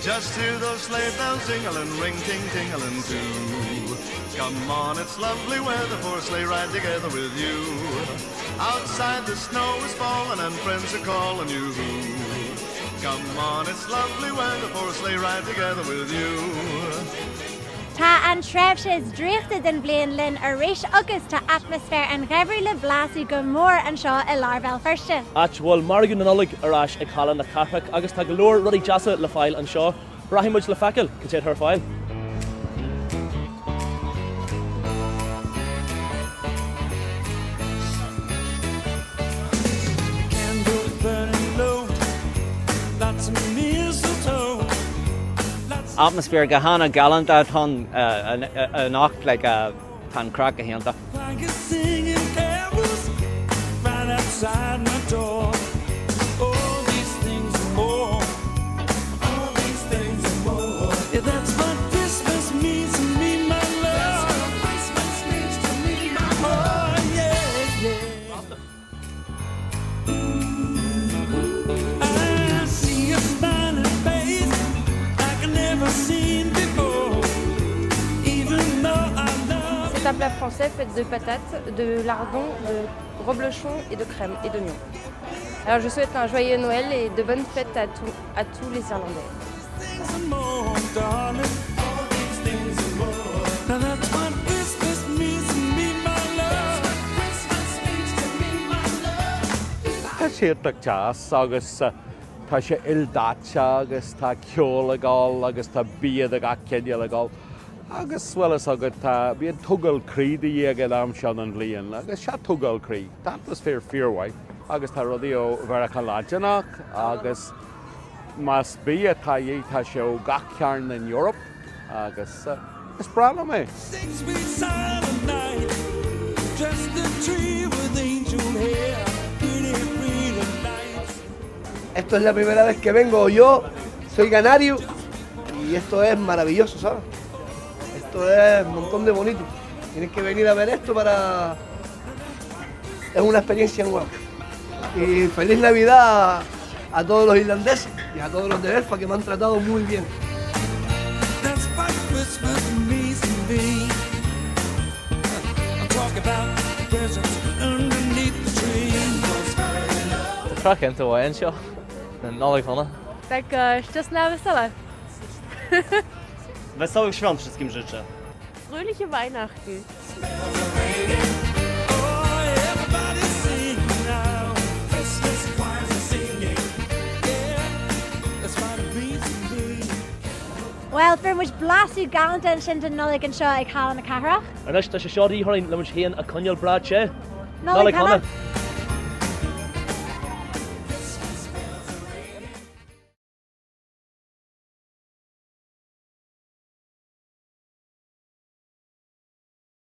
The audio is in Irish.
Just hear those sleigh bells jingling, ring ting tingling too. Come on, it's lovely weather for a sleigh ride together with you. Outside the snow is falling and friends are calling you. Come on, it's lovely weather for a sleigh ride together with you. Tá an tréimhse is draíochta den bhliain linn arís agus tá atmaisféar an gheimhridh le blaiseadh go mór anseo i lár Bhéal Feirste. Áit a bhfuil margadh na Nollag ar ais ag Halla na Cathrach agus tá go leor rudaí deasa le fáil anseo. Rachaidh muid le feiceáil cad é atá ar fáil. Atmaisféar go hana-ghalánta atá ann anocht, like, tá an craic go hiontach. C'est un plat français fait de patates, de lardons, de reblochon et de crème et d'oignons. Alors je souhaite un joyeux Noël et de bonnes fêtes à, tout, à tous les Irlandais. Tá sé iontach deas agus tá sé ildaite agus tá ceol ag dul agus tá bia de gach cineál ag dul agus bhfuil fhios agat tá bíonn tógáil croí de dhíth ag an am seo den bhliain agus seo tógáil croí. Tá atmaisféar fíormhaith agus tá rudaí ó Mheiriceá Laidineach agus más bia atá a dhíth tá sé ó gach cearn den Eoraip agus is breá liom é. Esto es la primera vez que vengo yo, soy canario y esto es maravilloso, ¿sabes? Esto es un montón de bonito. Tienes que venir a ver esto para... Es una experiencia nueva. Y feliz Navidad a todos los irlandeses y a todos los de Belfast que me han tratado muy bien. Tá craic iontach mhaith anseo. Nollaig shona. Tak szczęsna wesoła. Wesołych świąt wszystkim życzę. Fröhliche Weihnachten. Bhuel, fuair muid blaiseadh galánta ansin den Nollaig anseo ag Halla na Cathrach. Anois tá sé seo de dhíth orainn le muid féin a choinneáil breá te. Nollaig shona!